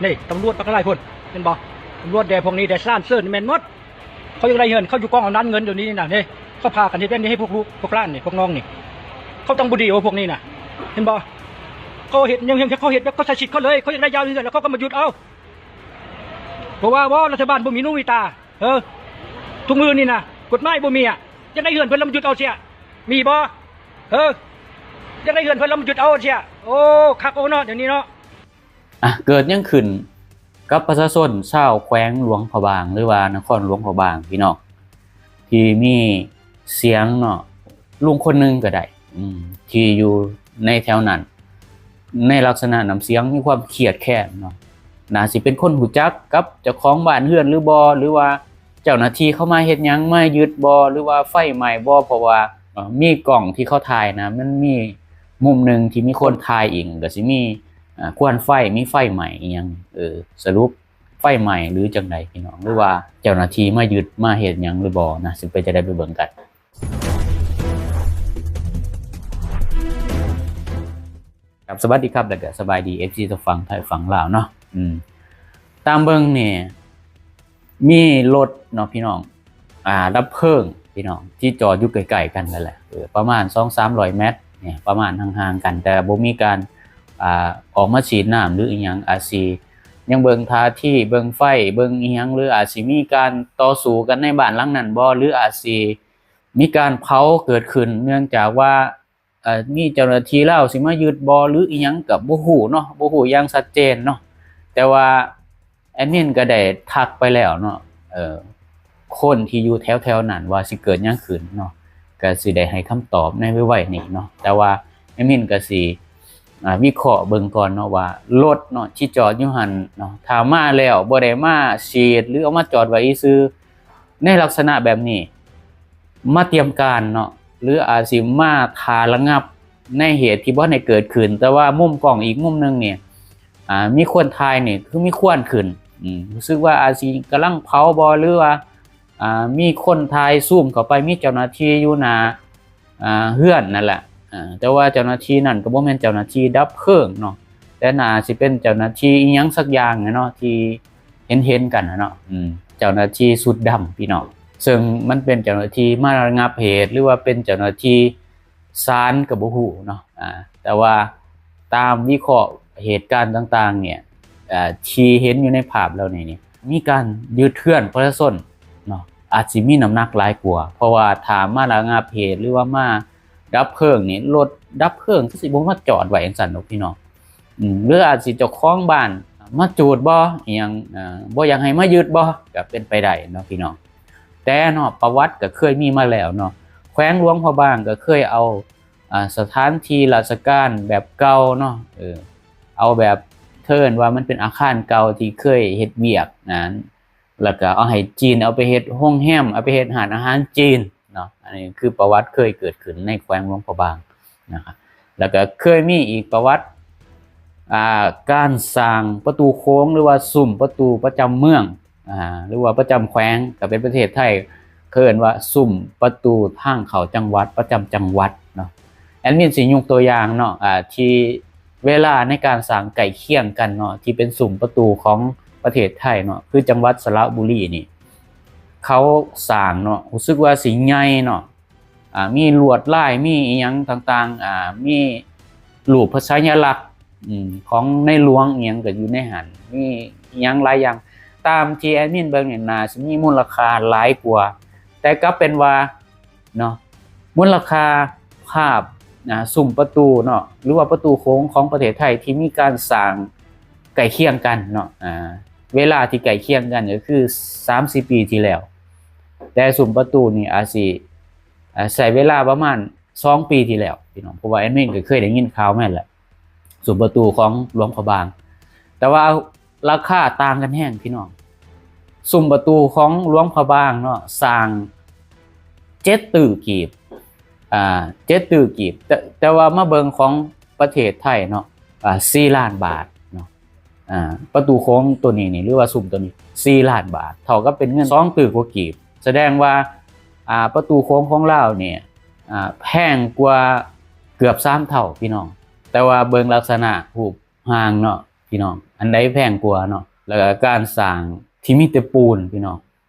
ນີ້ຕຳຫຼວດບັກຫຼາຍຄົນ ເຫັນບໍ່? ຕຳຫຼວດແດ່ ພວກນີ້ແດ່ ສານເສີນແມ່ນໝົດ. ເຂົາຢາກໄດ້ເຮືອນ ເຂົາຢູ່ກອງອຳນາດເງິນດຽວນີ້ນະ. ນີ້ ເຂົາພາກັນເຮັດແບບນີ້ໃຫ້ພວກລູກພວກຫຼານນີ້ ພວກນ້ອງນີ້ ເຂົາຕ້ອງບໍ່ດີບໍ່ ພວກນີ້ນະ. ເຫັນບໍ່? ເຂົາເຮັດຫຍັງ ເຂົາເຮັດແບບເຂົາໃຊ້ສິດເຂົາເລີຍ. ເຂົາຢາກໄດ້ຢາວເຮືອນ ແລ້ວເຂົາກໍມາຍຶດເອົາ. ບໍ່ວ່າບໍ່ ລັດຖະບານບໍ່ມີໜູມີຕາ. ເອີ ທຸກມື້ນີ້ນະ ກົດໝາຍບໍ່ມີອະ. ຢາກໄດ້ເຮືອນເພິ່ນ ແລ້ວມາຍຶດເອົາເສຍ ມີບໍ່? ເອີ ຢາກໄດ້ເຮືອນເພິ່ນ ແລ້ວມາຍຶດເອົາເສຍ. ໂອ້ ຄັກໂອ້ເນາະ ດຽວນີ້ເນາະ. ອ່ະ ເກີດຫຍັງຂຶ້ນກັບປະຊາຊົນຊາວແຂວງຫຼວງພະບາງ ຫຼືວ່ານະຄອນຫຼວງພະບາງ ພີ່ນ້ອງ ທີ່ມີສຽງເນາະ ລຸງຄົນໜຶ່ງກໍໄດ້ ອືມ ທີ່ຢູ່ໃນແຖວນັ້ນ ໃນລັກສະນະນ້ຳສຽງມີຄວາມຄຽດແຄ້ນເນາະ. ໜ້າຊິເປັນຄົນຮູ້ຈັກກັບເຈົ້າຂອງບ້ານເຮືອນຫຼືບໍ່ ຫຼືວ່າເຈົ້າໜ້າທີ່ເຂົາມາເຮັດຫຍັງ ມາຍຶດບໍ່ ຫຼືວ່າໄຟໄໝ້ບໍ່ ເພາະວ່າ ເອີ ມີກ້ອງທີ່ເຂົາຖ່າຍນະ ມັນມີມຸມໜຶ່ງທີ່ມີຄົນຖ່າຍອີກ ກໍຊິມີ ອ່າ ຄວັນໄຟ ມີໄຟໄໝ້ອີ່ຫຍັງ. ເອີ ສະຫຼຸບໄຟໄໝ້ຫຼືຈັ່ງໃດພີ່ນ້ອງ ຫຼືວ່າເຈົ້າໜ້າທີ່ມາຍຶດມາເຮັດຫຍັງຫຼືບໍ່ນະ ຊິເປັນຈັ່ງໃດໄປເບິ່ງກັນ. ຄັບ ສະຫວັດດີຄັບ ແລ້ວກໍສະບາຍດີ ເອັຟຊີ ທັງຝັ່ງໄທຝັ່ງລາວເນາະ. ອືມ ຕາມເບິ່ງນີ້ ມີລົດເນາະພີ່ນ້ອງ ອ່າ ດັບເພີງພີ່ນ້ອງ ທີ່ຈອດຢູ່ໃກ້ໆກັນນັ້ນແຫຼະ ເອີ ປະມານສອງສາມຮ້ອຍແມັດນີ້ ປະມານຫ່າງໆກັນ ແຕ່ບໍ່ມີການ ອ່າ ອອກມາສີດນ້ຳ ຫຼືອີ່ຫຍັງ ອາດຊິຍັງເບິ່ງທ່າທີ ເບິ່ງໄຟ ເບິ່ງອີ່ຫຍັງ ຫຼືອາດຊິມີການຕໍ່ສູ້ກັນໃນບ້ານຫຼັງນັ້ນບໍ່ ຫຼືອາດຊິມີການເຜົາເກີດຂຶ້ນ ເນື່ອງຈາກວ່າ ເອີ່ ມີເຈົ້າໜ້າທີ່ລາວຊິມາຍຶດບໍ່ ຫຼືອີ່ຫຍັງກໍບໍ່ຮູ້ເນາະ ບໍ່ຮູ້ຢ່າງຊັດເຈນເນາະ. ແຕ່ວ່າແອດມິນກໍໄດ້ທັກໄປແລ້ວເນາະ ເອີ ຄົນທີ່ຢູ່ແຖວໆນັ້ນວ່າຊິເກີດຫຍັງຂຶ້ນເນາະ ກໍຊິໄດ້ໃຫ້ຄຳຕອບໃນໄວໆນີ້ເນາະ. ແຕ່ວ່າແອດມິນກໍຊິ ອ່າ ວິເຄາະເບິ່ງກ່ອນເນາະວ່າ ລົດເນາະທີ່ຈອດຢູ່ຫັ້ນເນາະ ຖ້າມາແລ້ວບໍ່ໄດ້ມາສີດ ຫຼືເອົາມາຈອດໄວ້ຊື່ໆ ໃນລັກສະນະແບບນີ້ ມາຕຽມການເນາະ ຫຼືອາດຊິມາຖ້າລະງັບໃນເຫດທີ່ບໍ່ທັນໄດ້ເກີດຂຶ້ນ. ແຕ່ວ່າມຸມກ້ອງອີກມຸມໜຶ່ງນີ້ ອ່າ ມີຄົນຖ່າຍນີ້ຄືມີຄວັນຂຶ້ນ ອືມ ຮູ້ສຶກວ່າອາດຊິກຳລັງເຜົາບໍ່ ຫຼືວ່າ ອ່າ ມີຄົນຖ່າຍຊູມເຂົ້າໄປ ມີເຈົ້າໜ້າທີ່ຢູ່ໜ້າ ອ່າ ເຮືອນນັ້ນແຫຼະ ເອີ ແຕ່ວ່າເຈົ້າໜ້າທີ່ນັ້ນກໍບໍ່ແມ່ນເຈົ້າໜ້າທີ່ດັບເພີງເນາະ ແຕ່ໜ້າຊິເປັນເຈົ້າໜ້າທີ່ອີ່ຫຍັງສັກຢ່າງເນາະ ທີ່ເຫັນໆກັນນະເນາະ ອືມ ເຈົ້າໜ້າທີ່ຊຸດດຳພີ່ນ້ອງ ເຊິ່ງມັນເປັນເຈົ້າໜ້າທີ່ມາລະງັບເຫດ ຫຼືວ່າເປັນເຈົ້າໜ້າທີ່ສານກໍບໍ່ຮູ້ເນາະ. ອ່າ ແຕ່ວ່າຕາມວິເຄາະເຫດການຕ່າງໆນີ້ ອ່າ ທີ່ເຫັນຢູ່ໃນພາບເຫຼົ່ານີ້ນີ້ ມີການຍຶດເຮືອນປະຊາຊົນເນາະ ອາດຊິມີນ້ຳໜັກຫຼາຍກວ່າ ເພາະວ່າຖ້າມາລະງັບເຫດ ຫຼືວ່າມາດັບເພີງນີ້ ລົດດັບເພີງຄືຊິບໍ່ມາຈອດໄວ້ຈັ່ງຊັ້ນດອກພີ່ນ້ອງ ອືມ ຫຼືອາດຊິເຈົ້າຂອງບ້ານມາຈູດບໍ່ ອີ່ຫຍັງ ເອີ ບໍ່ຢາກໃຫ້ມາຍຶດບໍ່ ກໍເປັນໄປໄດ້ເນາະພີ່ນ້ອງ. ແຕ່ເນາະ ປະຫວັດກໍເຄີຍມີມາແລ້ວເນາະ ແຂວງຫຼວງພະບາງກໍເຄີຍເອົາ ອ່າ ສະຖານທີ່ລາຊະການແບບເກົ່າເນາະ ເອີ ເອົາແບບ ເອີ້ນວ່າມັນເປັນອາຄານເກົ່າທີ່ເຄີຍເຮັດວຽກນັ້ນ ແລ້ວກໍເອົາໃຫ້ຈີນເອົາໄປເຮັດໂຮງແຮມ ເອົາໄປເຮັດຮ້ານອາຫານຈີນເນາະ. ອັນນີ້ຄືປະຫວັດເຄີຍເກີດຂຶ້ນໃນແຂວງຫຼວງພະບາງນະຄັບ. ແລ້ວກໍເຄີຍມີອີກປະຫວັດ ອ່າ ການສ້າງປະຕູໂຂງ ຫຼືວ່າຊຸມປະຕູປະຈຳເມືອງ ອ່າ ຫຼືວ່າປະຈຳແຂວງ ກໍເປັນປະເທດໄທ ເອີ້ນວ່າຊຸມປະຕູທາງເຂົ້າຈັງຫວັດ ປະຈຳຈັງຫວັດເນາະ. ແອດມິນຊິຍົກຕົວຢ່າງເນາະ ອ່າ ທີ່ເວລາໃນການສ້າງໃກ້ຄຽງກັນເນາະ ທີ່ເປັນຊຸມປະຕູຂອງປະເທດໄທເນາະ ຄືຈັງຫວັດສະຫຼະບູລີນີ້ ເຂົາສ້າງເນາະ ຮູ້ສຶກວ່າຊິໃຫຍ່ເນາະ ອ່າ ມີລວດລາຍ ມີອີ່ຫຍັງຕ່າງໆ ອ່າ ມີຮູບພະສັນຍະລັກ ອືມ ຂອງໃນຫຼວງອີ່ຫຍັງກໍຢູ່ໃນຫັ້ນ ມີອີ່ຫຍັງຫຼາຍຢ່າງ. ຕາມທີ່ແອດມິນເບິ່ງນີ້ ໜ້າຊິມີມູນລະຄ່າຫຼາຍກວ່າ ແຕ່ກັບເປັນວ່າເນາະ ມູນລະຄ່າພາບ ອ່າ ຊຸມປະຕູເນາະ ຫຼືວ່າປະຕູໂຂງຂອງປະເທດໄທທີ່ມີການສ້າງໃກ້ຄຽງກັນເນາະ ອ່າ ເວລາທີ່ໃກ້ຄຽງກັນກໍຄືສາມສິບປີທີ່ແລ້ວ ແຕ່ຊຸມປະຕູນີ້ອາດຊິ ອ່າ ໃຊ້ເວລາປະມານສອງປີທີ່ແລ້ວພີ່ນ້ອງ ເພາະວ່າແອດມິນກໍເຄີຍໄດ້ຍິນຂ່າວມາແລ້ວ ຊຸມປະຕູຂອງຫຼວງພະບາງ ແຕ່ວ່າລາຄາຕ່າງກັນແຮງພີ່ນ້ອງ. ຊຸມປະຕູຂອງຫຼວງພະບາງເນາະ ສ້າງເຈັດຕື້ກີບ ອ່າ ເຈັດຕື້ກີບ ແຕ່ ແຕ່ວ່າມາເບິ່ງຂອງປະເທດໄທເນາະ ອ່າ ສີ່ລ້ານບາດເນາະ. ອ່າ ປະຕູໂຂງໂຕນີ້ນີ້ ຫຼືວ່າຊຸມໂຕນີ້ ສີ່ລ້ານບາດ ເທົ່າກັບເປັນເງິນສອງຕື້ກວ່າກີບ ສະແດງວ່າ ອ່າ ປະຕູໂຂງຂອງລາວນີ້ ອ່າ ແພງກວ່າເກືອບສາມເທົ່າພີ່ນ້ອງ. ແຕ່ວ່າເບິ່ງລັກສະນະຮູບຮ່າງເນາະພີ່ນ້ອງ ອັນໃດແພງກວ່າເນາະ ແລ້ວກໍການສ້າງທີ່ມີແຕ່ປູນ ພີ່ນ້ອງ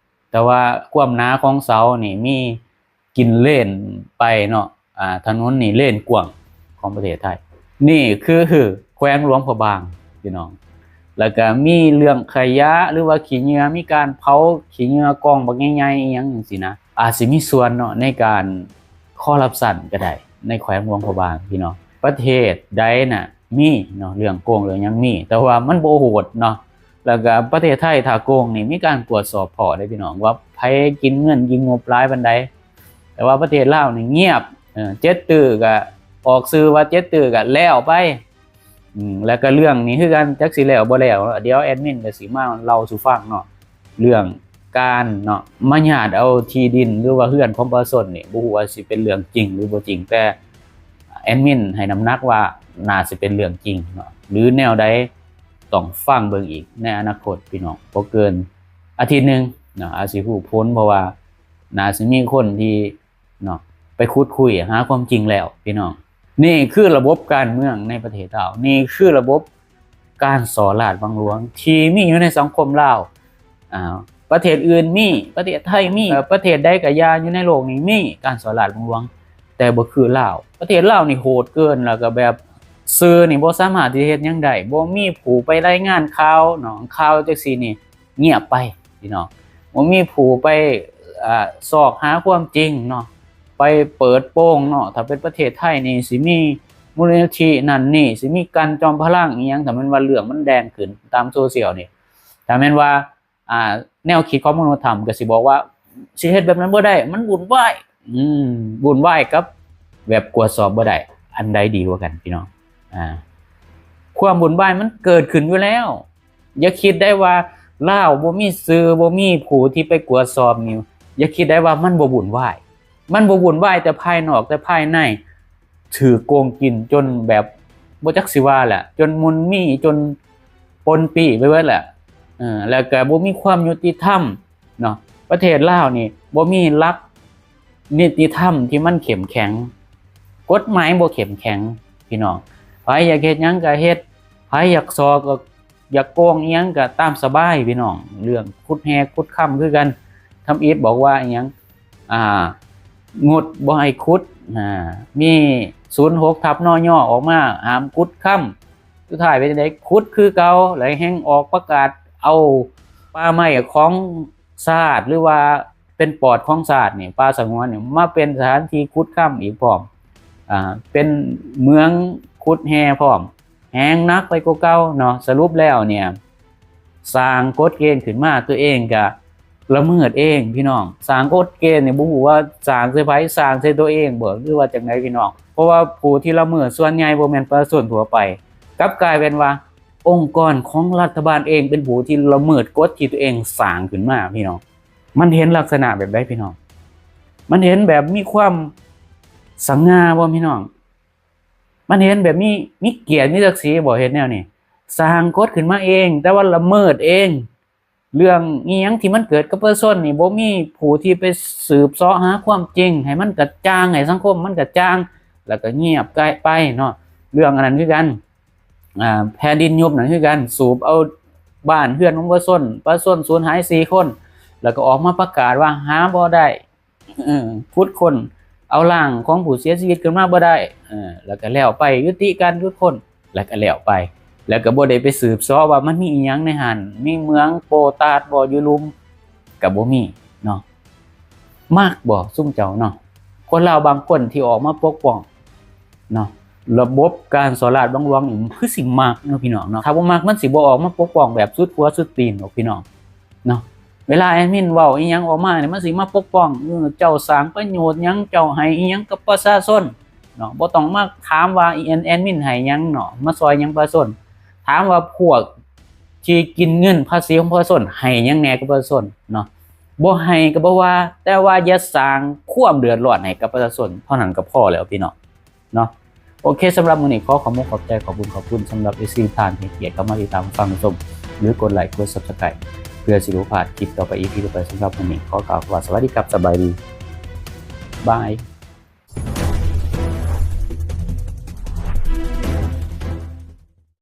ແຕ່ວ່າຄວາມໜາຂອງເສົານີ້ມີກິນເລນໄປເນາະ ອ່າ ຖະໜົນນີ້ເລນກວ້າງຂອງປະເທດໄທ. ນີ້ຄືແຂວງຫຼວງພະບາງ ພີ່ນ້ອງ ແລ້ວກໍມີເລື່ອງຂະຫຍະ ຫຼືວ່າຂີ້ເຫຍື້ອ ມີການເຜົາຂີ້ເຫຍື້ອກອງບັກໃຫຍ່ໆ ອີ່ຫຍັງຈັ່ງຊີ້ນະ ອາດຊິມີສ່ວນເນາະ ໃນການຄໍຣັບຊັນກໍໄດ້ ໃນແຂວງຫຼວງພະບາງ ພີ່ນ້ອງ. ປະເທດໃດນະມີເນາະ ເລື່ອງໂກງເລື່ອງຫຍັງມີ ແຕ່ວ່າມັນບໍ່ໂຫດເນາະ. ແລ້ວກໍປະເທດໄທຖ້າໂກງນີ້ມີການກວດສອບພໍ້ເດ້ ພີ່ນ້ອງ ວ່າໃຜກິນເງິນກິນງົບຫຼາຍປານໃດ. ແຕ່ວ່າປະເທດລາວນີ້ງຽບ ເອີ ເຈັດຕື້ກໍອອກຊື່ວ່າເຈັດຕື້ກໍແລ້ວໄປ. ອືມ ແລ້ວກໍເລື່ອງນີ້ຄືກັນ ຈັກຊິແລ້ວບໍ່ແລ້ວ ດຽວແອດມິນກໍຊິມາເລົ່າສູ່ຟັງເນາະ ເລື່ອງການເນາະ ມາຍາດເອົາທີ່ດິນ ຫຼືວ່າເຮືອນຂອງປະຊາຊົນນີ້ ບໍ່ຮູ້ວ່າຊິເປັນເລື່ອງຈິງ ຫຼືບໍ່ຈິງ ແຕ່ແອດມິນໃຫ້ນ້ຳໜັກວ່າໜ້າຊິເປັນເລື່ອງຈິງເນາະ ຫຼືແນວໃດ ຕ້ອງຟັງເບິ່ງອີກໃນອະນາຄົດ ພີ່ນ້ອງ. ບໍ່ເກີນອາທິດໜຶ່ງເນາະ ອາດຊິຮູ້ຜົນ ເພາະວ່າໜ້າຊິມີຄົນທີ່ເນາະ ໄປຂຸດຄຸຍຫາຄວາມຈິງແລ້ວ ພີ່ນ້ອງ. ນີ້ຄືລະບົບການເມືອງໃນປະເທດລາວ ນີ້ຄືລະບົບການສໍ້ລາດບັງຫຼວງທີ່ມີຢູ່ໃນສັງຄົມລາວ. ອ່າ ປະເທດອື່ນມີ ປະເທດໄທມີ ເອີ ປະເທດໃດກໍຢ່າຢູ່ໃນໂລກນີ້ມີການສໍ້ລາດບັງຫຼວງ ແຕ່ບໍ່ຄືລາວ. ປະເທດລາວນີ້ໂຫດເກີນ ແລ້ວກໍແບບສື່ນີ້ບໍ່ສາມາດທີ່ຈະເຮັດຫຍັງໄດ້ ບໍ່ມີຜູ້ໄປລາຍງານຂ່າວເນາະ ຂ່າວຈັ່ງຊີ້ນີ້ງຽບໄປ ພີ່ນ້ອງ ບໍ່ມີຜູ້ໄປ ອ່າ ຊອກຫາຄວາມຈິງເນາະ ໄປເປີດໂປງເນາະ. ຖ້າເປັນປະເທດໄທນີ້ຊິມີມູນນິທິນັ້ນນີ້ ຊິມີກັນຈອມພະລັງອີ່ຫຍັງ ຖ້າແມ່ນວ່າເລື່ອງມັນແດງຂຶ້ນຕາມໂຊຊຽວນີ້ ຖ້າແມ່ນວ່າ ອ່າ ແນວຄິດຂອງມະນຸດທຳກໍຊິບອກວ່າ ຊິເຮັດແບບນັ້ນບໍ່ໄດ້ ມັນວຸ່ນວາຍ. ອືມ ວຸ່ນວາຍກັບແບບກວດສອບບໍ່ໄດ້ ອັນໃດດີກວ່າກັນ ພີ່ນ້ອງ? ອ່າ ຄວາມວຸ່ນວາຍມັນເກີດຂຶ້ນຢູ່ແລ້ວ. ຢ່າຄິດໄດ້ວ່າລາວບໍ່ມີສື່ ບໍ່ມີຜູ້ທີ່ໄປກວດສອບນີ້ ຢ່າຄິດໄດ້ວ່າມັນບໍ່ວຸ່ນວາຍ. ມັນບໍ່ວຸ່ນວາຍແຕ່ພາຍນອກ ແຕ່ພາຍໃນຖືກໂກງກິນຈົນແບບບໍ່ຈັກຊິວ່າແຫຼະ ຈົນມຸນມີ ຈົນປົນປີ້ໄປເບິດແຫຼະ. ເອີ ແລ້ວກໍບໍ່ມີຄວາມຍຸຕິທຳເນາະ. ປະເທດລາວນີ້ບໍ່ມີຫຼັກນິຕິທຳທີ່ມັນເຂັ້ມແຂງ ກົດໝາຍບໍ່ເຂັ້ມແຂງ ພີ່ນ້ອງ. ໃຜຢາກເຮັດຫຍັງກໍເຮັດ ໃຜຢາກສໍ້ກໍ ຢາກໂກງອີ່ຫຍັງກໍຕາມສະບາຍ ພີ່ນ້ອງ. ເລື່ອງຂຸດແຮ່ຂຸດຄຳຄືກັນ ທຳອິດບອກວ່າອີ່ຫຍັງ ອ່າ ງົດບໍ່ໃຫ້ຂຸດ ອ່າ ມີສູນຫົກທັບ ນຍ ອອກມາຫ້າມຂຸດຄຳ. ສຸດທ້າຍເປັນຈັ່ງໃດ? ຂຸດຄືເກົ່າ ແລ້ວແຮ່ງອອກປະກາດເອົາປ່າໄມ້ຂອງຊາດ ຫຼືວ່າເປັນປອດຂອງຊາດນີ້ ປ່າສະຫງວນນີ້ ມາເປັນສະຖານທີ່ຂຸດຄຳອີກພ້ອມ ອ່າ ເປັນເມືອງຂຸດແຮ່ພ້ອມ. ແຮ່ງໜັກໄປກວ່າເກົ່າເນາະ. ສະຫຼຸບແລ້ວເນ່ຍ ສ້າງກົດເກນຂຶ້ນມາ ຕົວເອງກະລະເມີດເອງ ພີ່ນ້ອງ. ສ້າງກົດເກນນີ້ບໍ່ຮູ້ວ່າສ້າງໃສ່ໃຜ ສ້າງໃສ່ຕົວເອງບໍ ຫຼືວ່າຈັ່ງໃດ ພີ່ນ້ອງ? ເພາະວ່າຜູ້ທີ່ລະເມີດສ່ວນໃຫຍ່ບໍ່ແມ່ນປະຊາຊົນທົ່ວໄປ ກັບກາຍເປັນວ່າອົງກອນຂອງລັດຖະບານເອງເປັນຜູ້ທີ່ລະເມີດກົດທີ່ຕົວເອງສ້າງຂຶ້ນມາ ພີ່ນ້ອງ. ມັນເຫັນລັກສະນະແບບໃດ ພີ່ນ້ອງ? ມັນເຫັນແບບມີຄວາມສະຫງ່າບໍ່ ພີ່ນ້ອງ? ມັນເຫັນແບບມີ ມີກຽດ ມີສັກສີບໍ່ ເຮັດແນວນີ້? ສ້າງກົດຂຶ້ນມາເອງ ແຕ່ວ່າລະເມີດເອງ. ເລື່ອງອີ່ຫຍັງທີ່ມັນເກີດກັບປະຊາຊົນນີ້ ບໍ່ມີຜູ້ທີ່ໄປສືບເສາະຫາຄວາມຈິງໃຫ້ມັນກະຈ່າງ ໃຫ້ສັງຄົມມັນກະຈ່າງ ແລ້ວກໍງຽບໄປເນາະ. ເລື່ອງອັນນັ້ນຄືກັນ ອ່າ ແຜ່ນດິນຍຸບນັ້ນຄືກັນ ສູບເອົາບ້ານເຮືອນຂອງປະຊາຊົນ ປະຊາຊົນສູນຫາຍສີ່ຄົນ ແລ້ວກໍອອກມາປະກາດວ່າຫາບໍ່ໄດ້ ເອີ ຂຸດຄົ້ນເອົາຮ່າງຂອງຜູ້ເສຍຊີວິດຂຶ້ນມາບໍ່ໄດ້ ເອີ ແລ້ວກໍແລ້ວໄປ ຍຸຕິການຂຸດຄົ້ນ ແລ້ວກໍແລ້ວໄປ ແລ້ວກໍບໍ່ໄດ້ໄປສືບເສາະວ່າມັນມີອີ່ຫຍັງໃນຫັ້ນ ມີເມືອງໂປຕາດບໍ່ ຢູ່ລຸ່ມ ກໍບໍ່ມີເນາະ. ມັກບໍ່ຊຸມເຈົ້າເນາະ ຄົນລາວບາງຄົນທີ່ອອກມາປົກປ້ອງເນາະ ລະບົບການສໍ້ລາດບັງຫຼວງນີ້ ຄືຊິມັກເນາະ ພີ່ນ້ອງເນາະ. ຖ້າບໍ່ມັກມັນຊິບໍ່ອອກມາປົກປ້ອງແບບສຸດຫົວສຸດຕີນດອກ ພີ່ນ້ອງເນາະ. ເວລາແອດມິນເວົ້າອີ່ຫຍັງອອກມານີ້ ມັນຊິມາປົກປ້ອງ ເອີ ເຈົ້າສ້າງປະໂຫຍດຫຍັງ ເຈົ້າໃຫ້ອີ່ຫຍັງກັບປະຊາຊົນເນາະ. ບໍ່ຕ້ອງມາຖາມວ່າແອດ ແອດມິນໃຫ້ຫຍັງເນາະ ມາຊ່ອຍຫຍັງປະຊາຊົນ. ຖາມວ່າພວກທີ່ກິນເງິນພາສີຂອງປະຊາຊົນໃຫ້ຫຍັງແດ່ກັບປະຊາຊົນເນາະ. ບໍ່ໃຫ້ກໍບໍ່ວ່າ ແຕ່ວ່າຢ່າສ້າງຄວາມເດືອດຮ້ອນໃຫ້ກັບປະຊາຊົນເທົ່ານັ້ນກໍພໍແລ້ວ ພີ່ນ້ອງເນາະ. ໂອເຄ ສຳລັບມື້ນີ້ຂໍຂອບມຸກຂອບໃຈ ຂອບບຸນຂອບຄຸນສຳລັບເອັຟຊີທ່ານທີ່ໃຫ້ກຽດເຂົ້າມາຕິດຕາມຟັງຊົມ ຫຼືກົດໄລກົດ Subscribe ເພື່ອຊິບໍ່ພາດຄລິບຕໍ່ໄປ ອີພີ ຕໍ່ໄປ. ສຳລັບມື້ນີ້ຂໍກ່າວຄຳວ່າສະຫວັດດີຄັບ ສະບາຍດີ ບາຍ.